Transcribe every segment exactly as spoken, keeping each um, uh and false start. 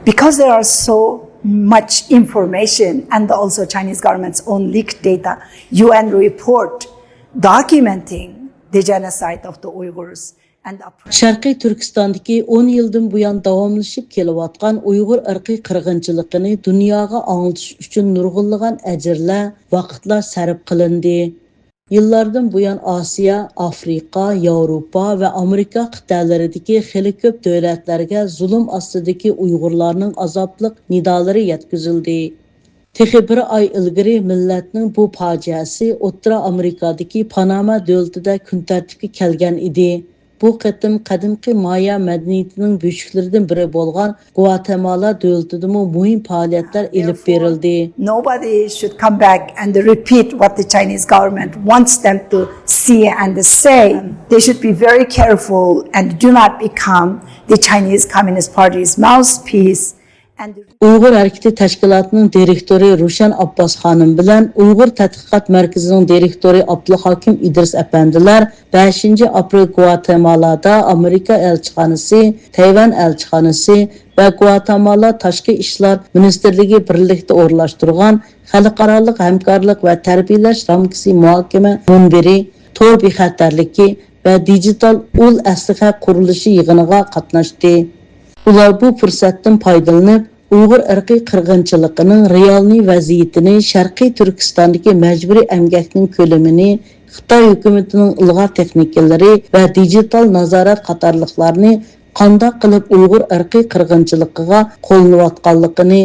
Because there are so much information and also Chinese government's own leaked data, U N report documenting the genocide of the Uyghurs and the oppression. شەرقىي تۈركىستاندىكى ئون يىلدىن بۇيان داۋاملىشىپ كېلىۋاتقان ئۇيغۇر ئىرقىي قىرغىنچىلىقىنى دۇنياغا ئاڭلىتىش ئۈچۈن نۇرغۇنلىغان ئەجىرلەر، ۋاقىتلار سەرپ قىلىندى. يىللاردىن بۇيان ئاسىيا، ئافرىقا، ياۋروپا ۋە ئامېرىكا قىتئەلىرىدىكى خېلى كۆپ دۆلەتلەرگە زۇلۇم ئاستىدىكى ئۇيغۇرلارنىڭ ئازابلىق نىدالىرى يەتكۈزۈلدى. تېخى بىر ئاي ئىلگىرى مىللەتنىڭ بۇ پاجىئەسى ئوتتۇرا ئامېرىكادىكى پاناما دۆلىتىدە كۈن تەرتىپكە كەلگەن ئىدى. بۇ قېتىم قەدىمكى مايا مەدەنىيىتىنىڭ بۆشۈكلىرىدىن بىرى بولغان گۇاتېمالا دۆلىتىدىمۇ مۇھىم پائالىيەتلەر ئېلىپ بېرىلدى. Nobody should come back and repeat what the Chinese government wants them to see and say. They should be very careful and do not become the Chinese Communist Party's mouthpiece. ئۇيغۇر ھەرىكىتى تەشكىلاتىنىڭ دىرېكتورى روشەن ئابباس خانىم بىلەن ئۇيغۇر تەتقىقات مەركىزىنىڭ دىرېكتورى ئابدۇلھاكىم ئىدرىس ئەپەندىلەر بەشىنچى ئاپرېل گۇاتېمالادا ئامېرىكا ئەلچىخانىسى، تەيۋەن ئەلچىخانىسى ۋە گۇاتېمالا تاشقى ئىشلار مىنىستىرلىكى بىرلىكتە ئورۇنلاشتۇرغان خەلقئارالىق ھەمكارلىق ۋە تەربىيەلەش رامكىسى مۇھاكىمە مۇنبىرى، تور بىخەتەرلىكى ۋە دىجىتال ئۇل ئەسلىھە قۇرۇلۇشى يىغىنىغا قاتناشتى. ئۇلار بۇ پۇرسەتتىن پايدىلىنىپ، ئۇيغۇر ئىرقىي قىرغىنچىلىقىنىڭ رېئالنىي ۋەزىيىتىنى، شەرقىي تۈركىستاندىكى مەجبۇرىي ئەمگەكنىڭ كۆلىمىنى، خىتاي ھۆكۈمىتىنىڭ ئىلغار تېخنىكىلىرى ۋە دىجىتال نازارەت قاتارلىقلارنى قانداق قىلىپ ئۇيغۇر ئىرقىي قىرغىنچىلىقىغا قوللىنىۋاتقانلىقىنى،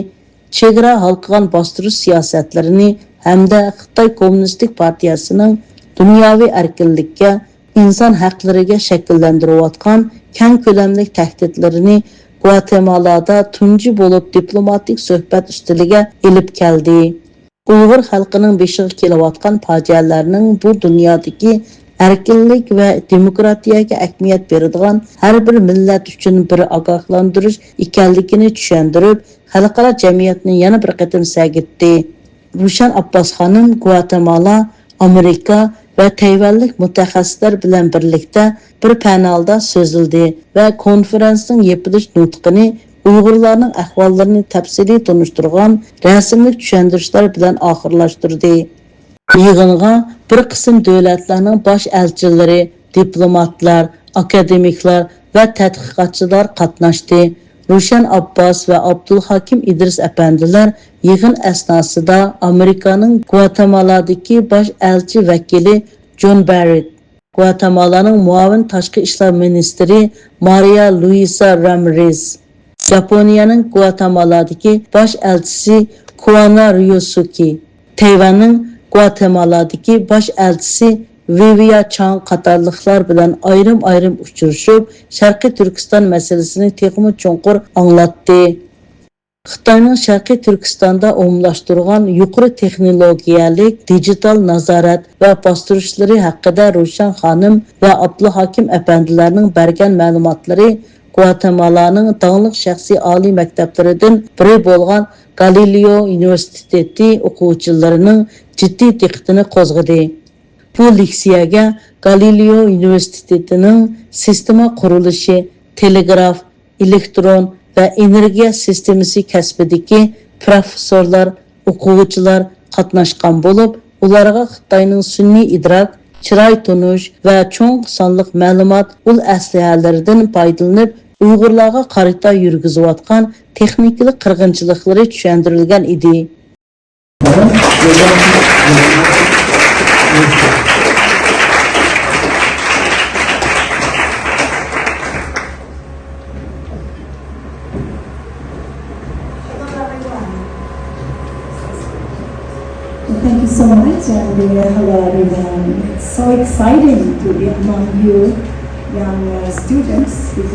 چېگرا ھالقىغان باستۇرۇش سىياسەتلىرىنى ھەمدە خىتاي كوممۇنىستىك پارتىيەسىنىڭ دۇنياۋى ئەركىنلىككە، ئىنسان ھەقلىرىگە شەكىللەندۈرۈۋاتقان كەڭ كۆلەملىك تەھدىتلىرىنى گۇاتېمالادا تۇنجى بولۇپ دىپلوماتىك سۆھبەت ئۈستىلىگە ئېلىپ كەلدى. ئۇيغۇر خەلقىنىڭ بېشىغا كېلىۋاتقان پاجىئەلەرنىڭ بۇ دۇنيادىكى ئەركىنلىك ۋە دېموكراتىيەگە ئەھمىيەت بېرىدىغان ھەر بىر مىللەت ئۈچۈن بىر ئاگاھلاندۇرۇش ئىكەنلىكىنى چۈشەندۈرۈپ، خەلقئارا جەمئىيەتنى يەنە بىر قېتىم سەگىتتى. روشەن ئابباس خانىم گۇاتېمالا، ئامېرىكا ۋە تەيۋەنلىك مۇتەخەسسىسلەر بىلەن بىرلىكتە بىر پانېلدا سۆزلىدى ۋە كونفېرانسنىڭ يېپىلىش نۇتقىنى ئۇيغۇرلارنىڭ ئەھۋاللىرىنى تەپسىلىي تونۇشتۇرغان رەسىملىك چۈشەندۈرۈشلەر بىلەن ئاخىرلاشتۇردى. يىغىنغا بىر قىسىم دۆلەتلەرنىڭ باش ئەلچىلىرى، دىپلوماتلار، ئاكادېمىكلار ۋە تەتقىقاتچىلار قاتناشتى. روشەن ئابباس ۋە ئابدۇلھاكىم ئىدرىس ئەپەندىلەر يىغىن ئەسناسىدا ئامېرىكانىڭ گۇاتېمالادىكى باش ئەلچى ۋەكىلى جون بېررېت، گۇاتېمالانىڭ مۇئاۋىن تاشقى ئىشلار مىنىستىرى مارىيا لۇئىسا رامرېز، ياپونىيەنىڭ گۇاتېمالادىكى باش ئەلچىسى كۇۋانا رىيوسۇكى، تەيۋەننىڭ گۇاتېمالادىكى باش ئەلچىسى ۋىۋىيا چاڭ قاتارلىقلار بىلەن ئايرىم-ئايرىم ئۇچرىشىپ، شەرقىي تۈركىستان مەسىلىسىنى تېخىمۇ چوڭقۇر ئاڭلاتتى. خىتاينىڭ شەرقىي تۈركىستاندا ئومۇملاشتۇرغان يۇقىرى تېخنولوگىيەلىك دىجىتال نازارەت ۋە باستۇرۇشلىرى ھەققىدە روشەن خانىم ۋە ئابدۇلھاكىم ئەپەندىلەرنىڭ بەرگەن مەلۇماتلىرى گۇاتېمالانىڭ داڭلىق شەخسىي ئالىي مەكتەپلىرىدىن بىرى بولغان گالىلېئو ئۇنىۋېرسىتېتى ئوقۇغۇچىلىرىنىڭ جىددىي دىققىتىنى قوزغىدى. بۇ لېكسىيەگە گالىلېئو ئۇنىۋېرسىتېتىنىڭ سىستېما قۇرۇلۇشى، تېلېگراف، ئېلېكترون ۋە ئېنېرگىيە سىستېمىسى كەسپىدىكى پروفېسسورلار، ئوقۇغۇچىلار قاتناشقان بولۇپ، ئۇلارغا خىتاينىڭ سۈنئىي ئىدراك، چىراي تونۇش ۋە چوڭ سانلىق مەلۇمات ئۇل ئەسلىھەلىرىدىن پايدىلىنىپ، ئۇيغۇرلارغا قارىتا يۈرگۈزۈۋاتقان تېخنىكىلىق قىرغىنچىلىقلىرى چۈشەندۈرۈلگەن ئىدى. Thank you so much, and uh, hello everyone. It's so exciting to be among you young uh, students.